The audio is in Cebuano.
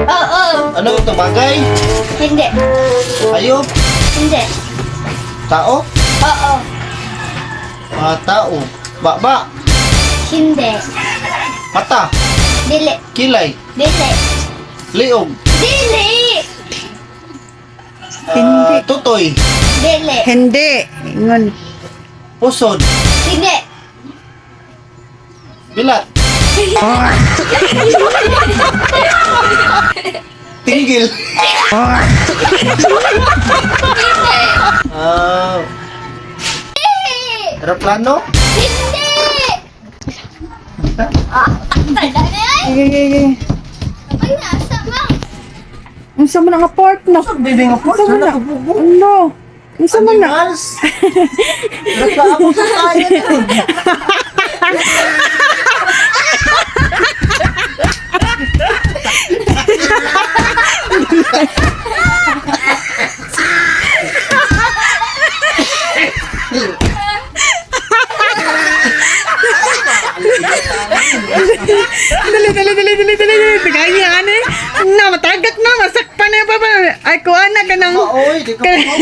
Oo. Ano ito? Bagay? Hindi. Hayop? Hindi. Tao? Oo. Ah, tao. Baba? Hindi. Mata? Dili. Kilay? Dili. Liog? Dili. Ah, tutoy? Dili. Hindi. Ingon. Pusod? Hindi. Bilat? Tinggil? Ah, aeroplano? Hindi. Ah, tanda na ay. Sige, sige, sige. Ay, nasa ma. Unsa man ang part na? Baby nga po, Unsa man na? Ano? Unsa man na? Animals! Nagkaabot sa tayo. Dali, dali, dali, dali, dali, dali. Tagay ani. Na, matagak na. Masakpan na pa pa. Ay, kuha na ka ng. Oy, di ka pa.